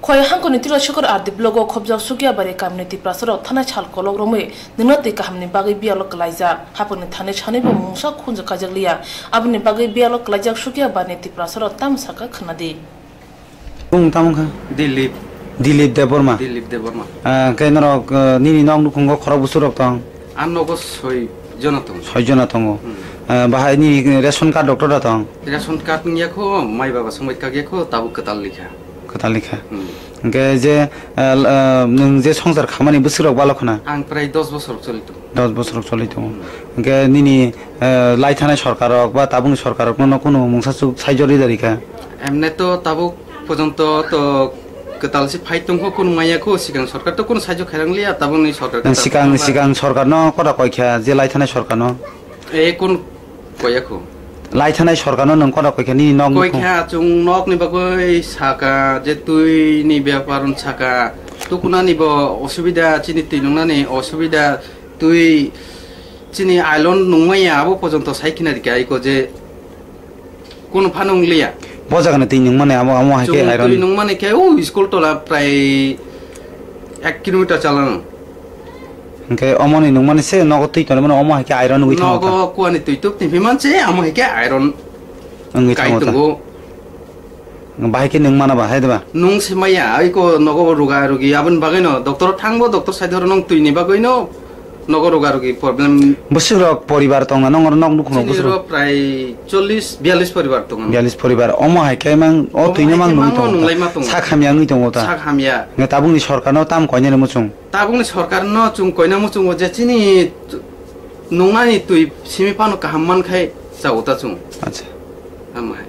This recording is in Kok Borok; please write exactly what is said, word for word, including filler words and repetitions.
Khoi hangkoni Tiloshikor R D block o khobjak Sukiabari kamini Tiprasarok thanai sal kolok romwi nwngno twi kahamni bagwi biyalo kwlaijak. Hapangni thani sanwi bo mungsa khunju kaijakliya. Aboni bagwi biyalo kwlaijak Sukiabarini Tiprasarok tamo sakha khwnadi. Bung tamo kha? Dilip. Dilip Debbarma. Dilip Debbarma. Ah, khe norok, ah, nini nok nukhungo khorok busurok tong? Ang nogo soi jona tongo. Soi jona tongo. Hmm. Ah, bahai nini ration card doctor da tong? Ration card wngya kho, mai baba songbai kagya kho, tabuk kwtal likha. Kwtal likha. Hmm. Hwnkhe je, ah, ah, nwng je songsar khamani bwswkrok balo khna? Ang prai dos bosor choli tongo. Dos bosor choli tongo. Hmm. Hwnkhe nini, ah, lai thanai sorkarrok ba tabukni sorkarrokno no kunu mungsa chuk saijori dari kha? Emne to tabuk porjonto to kwtal se phai tongkho, kunu maya kho, sikang sorkar to kunu saijo khairang liya, tabukni sorkar Nang kwtal sikang, kwtal sikang sorkarno kota koi kha, je lai thanai sorkarno? E, kun koya kho. Lai thanai sorkarno nwng kota koi kha, nini nok nukhung? Koi kha, chwng nokni bagwi saka, je twi ni bepar hwn saka, tukunani bo osubida, chini twi nungnani osubida, twi chini ailon nungmaya abo porjonto sai khina rikha, iko je Kunu phano wng liya. Bo jaga ni twi nung mani amo, amo hai khe Chwng iron. Twi nung mani khe, o school tola prai ek kilometer chalano. Hwnkhe omo ni nung mani se nogo twi tonwi mano, omo hai khe iron wngwi thango ta. Nogo kuani twi tuk twi phi man se, amo hai khe iron Wngwi kai thango ta. Tongo. Bahai khe nung mana ba, hai da ba? Nung se maya, ai ko nogo ruga rugi, aboni bagwi no doctor o thangbo, doctor sai doro nung twi ni bagwi no. Nogo roga rogi problem. Bwswk rok poribar tong na, nong nok nukhung no bwswk rok? Chini ro prai chollish, biyallish poribar tong. Biyallish poribar. Omo hai khe mang, o twi no mang nung tong. Sak hamya wngwi tongo ta. Sak hamya. Nge tabuk ni sorkar no tam koinani muchung. Tabuk ni sorkar no chung koina muchung o je chini nungnani twi simi phano kaham man khai chao ta chung. Acha. Amai.